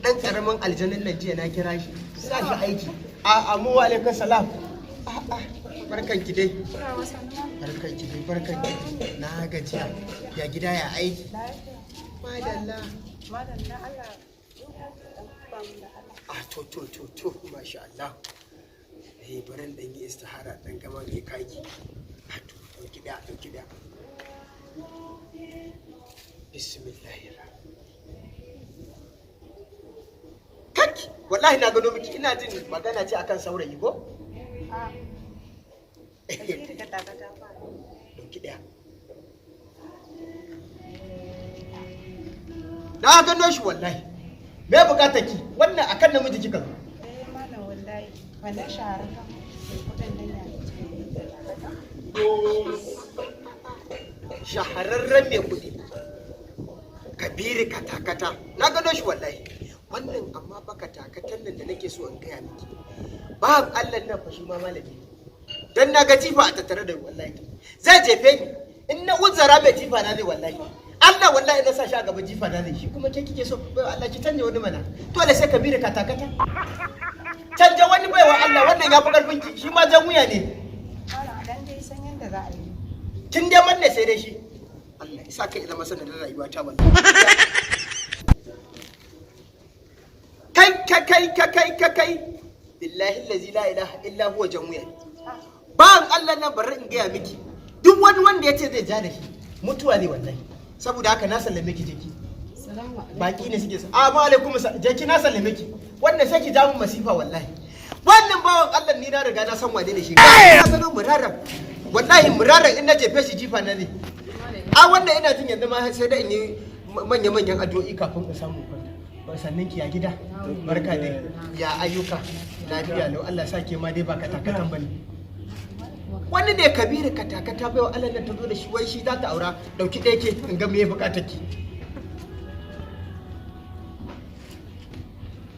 Dan karamin aljanin nan jiya na kira shi. Sa shi aiki. A amu wa alaikum salam. A barkan ki dai. Barkan ki dai, barkan ki. Na gajiya. Ya gida, ya aiki? Madalla. Madalla, Allah ba mu da Allah. Ah, to to to to, masha Allah. Eh, bari dan yi istihara dan gama mai kaki. Ah, to, dauki daya, dauki daya. Bismillahir. Kak, wallahi na gano miki, ina jin magana ce akan saurayi ko? A Kabiru ka takata fa. Dauki daya. Na gano shi wallahi. Me bukatar ki? Wannan akan namiji kika zo. Eh malam, wallahi wannan shahararren kudin nan ya takata. Shahararren mai kuɗi Kabiru Katakata, na gano shi wallahi wannan. Amma fa katakatan nan da nake so in gaya miki, ba Allah nan fa shi ma malami ne, dan na ga jifa a tattare da wallahi zai jefe ni. In na uzara mai jifa na zai, wallahi Allah, wallahi na sa shi a gaba jifa na zai. Shi kuma ke kike so? Bai Allah, ki canja wani mana. Dole sai Kabiru Katakata? Canja wani, baiwa Allah, wannan ya fi karfin ki, shi ma jan wuya ne. Malam, dan dai san yanda za a yi. Kin dai manne sai dai shi Allah ya sa kai zama sanadin rayuwa ta wallahi. Kai kai kai kai kai kai kai, billahi allazi la ilaha illa huwa, jamuya ba Allah nan. Bari in gaya miki, duk wani wanda yace zai ja da shi, mutuwa ne wallahi. Saboda haka na sallame ki, jiki. Salamu alaikum. Baki ne suke sa. A alaikum, jeki, na sallame ki. Wannan sai ki ja mun masifa wallahi. Wannan bawan Allah ni na riga na san wane ne shi. Na gano muraran wallahi, muraran in na jefe shi jifa na ne. A wannan ina jin yanzu ma sai da in yi manya manyan addu'o'i kafin in samu kwanta. Ba sannin ki, ya gida? Barka dai, ya ayyuka? Lafiya lau. Allah sa ke ma dai ba katakatan bane. Wani ne Kabiru Katakata, baiwa Allah nan ta zo da shi, wai shi za ta aura. Dauki ɗaya ke in ga me bukatar ki.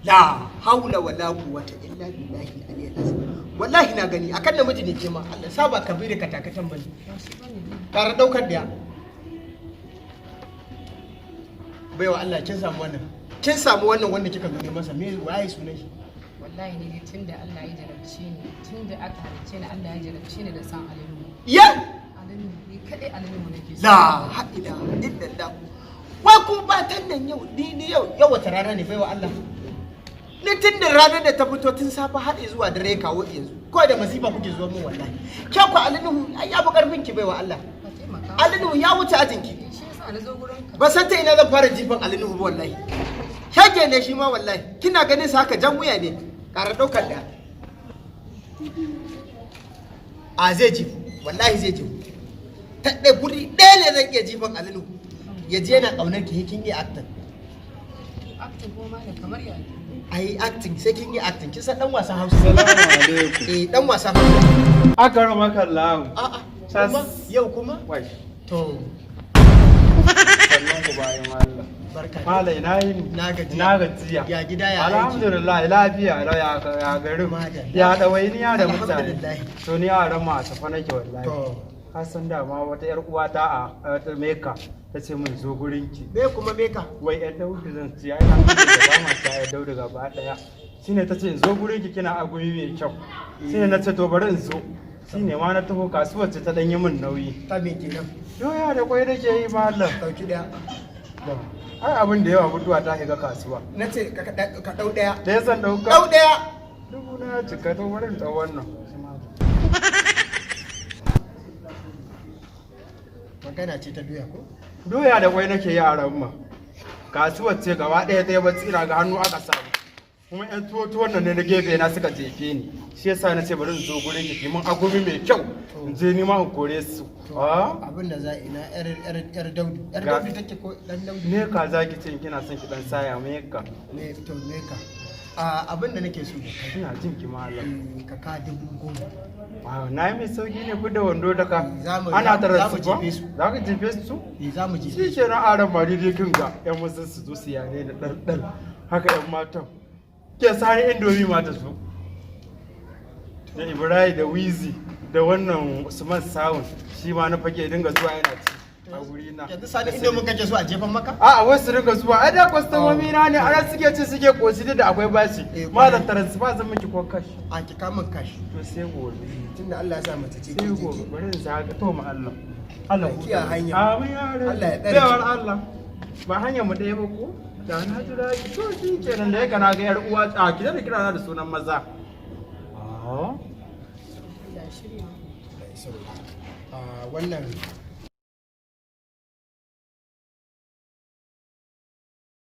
La haula wala quwwata illa billahi aliyyil azim. Wallahi na gani akan namiji ne ke ma. Allah saba Kabiru Katakatan bane. Tare daukar daya. Baiwa Allah, kin samu wannan, kin samu wannan wanda kika zo neman sa. Me waye sunan shi? Wallahi ne dai tunda Allah ya jarabce ni, tunda aka halicce ni Allah ya jarabce ni da san Alinuhu. Ya. Alinuhu ni kadai, Alinuhu nake so. La ilaha illallah. Wai ku batan nan yau ni yau yau wata rana ne, baiwa Allah? Ni tun da ranar da ta fito tun safe har zuwa dare kawo yanzu ko da masifa kuke zuwa min wallahi. Ke ku Alinuhu ai ya fi karfin ki, baiwa Allah. Ka taimaka. Alinuhu ya wuce ajin ki. Shi yasa na zo gurin ka. Ba san ta ina zan fara jifan Alinuhu ba wallahi. Shage ne shi ma wallahi. Kina ganin sa haka jan wuya ne. Ƙara ɗaukar da a zai jifu wallahi, zai jifu ta ɗaya guri ɗaya ne zan iya jifan Alinuhu ya je yana ƙaunar ki. Kin iya acting? Acting ko malam, kamar ya? Ai acting sai kin yi acting. Kin san dan wasan Hausa? Salamu alaikum. Eh, dan wasan Hausa. Akramaka Allah. A'a, kuma yau kuma? Wai, To. sannan ku bayan Allah. Barka dai. Malai, ina yini? Na gajiya. Ina gajiya. Ya gida, ya aiki? Alhamdulillah, lafiya lau, ya ya garin. Madalla. Ya ɗawainiya da mutane. Alhamdulillah. To ni a ran ma a tafa nake wallahi. To. Ka san dama wata yar uwata a ta Mecca ta ce min zo gurin ki. Me kuma meka? Wai yar Daudu zan ci, ai na da ba ma ta yar Daudu gaba daya. Shine ta ce in zo gurin ki kina agumi mai kyau. Shine na ce to bari in zo. Shine ma na taho, kasuwar ce ta dan yi min nauyi. Ta me kenan? Doya da kwai nake yi malam. Dauki daya. Ai abin da yawa mutuwa ta shiga kasuwa. Na ce ka dau daya. Da ya san dauka. Dau daya. Dubu na cika, to bari in dau wannan. Magana ce ta doya ko? Doya da kwai nake yi a ramma. Kasuwar ce gaba ɗaya ɗaya ba tsira ga hannu aka samu. Kuma ƴan tuwo tuwon nan ne na gefe na suka jefe ni. Shi yasa na ce bari in zo gurin ki mun agumi mai kyau. In je ni ma in kore su. Ah? Abin da za a ina yar yar yar Daudu. Yar Daudu take ko dan Daudu? Me ka za ki ce in kina son ki dan saya me ka? Ne to me ka? A abin da nake so da kai. Ina jin ki malam. Ka ka 10,000. Wow, na yi mai sauki ne da wando da ka. Za Ana mu tarar su ba? jefe su. Za ka jefe su? Eh, za mu je. Shi ke nan aran ma daidai kin ga yan wasu su zo su yare da ɗarɗar haka yan matan ke sani indomi mata su da Ibrahim da Wizi da wannan Usman Sawun shi ma na fage dinga zuwa yana ci. A guri na. Yanzu Sani, inda muka ke so a jefan maka? A'a, wasu ringa zuwa. Ai da kwastomomi na ne, ana suke ci suke koshi da akwai bashi. Eh, Malam, transfer zan miki ko cash? A ki kamun cash. To sai gobe. Tunda Allah ya sa mace ce Sai ke gobe ke. Bari in zaga to ma Allah. Allah Ya kiyaye hanya. Amin ya rabbi. Allah ya tsare. Baiwar Allah. Ba hanyar mu ɗaya ba ko? Da na jira ki to shi kenan da yake na ga yar uwa a ki da kira na da sunan maza. Ah. Allah shirya. A wannan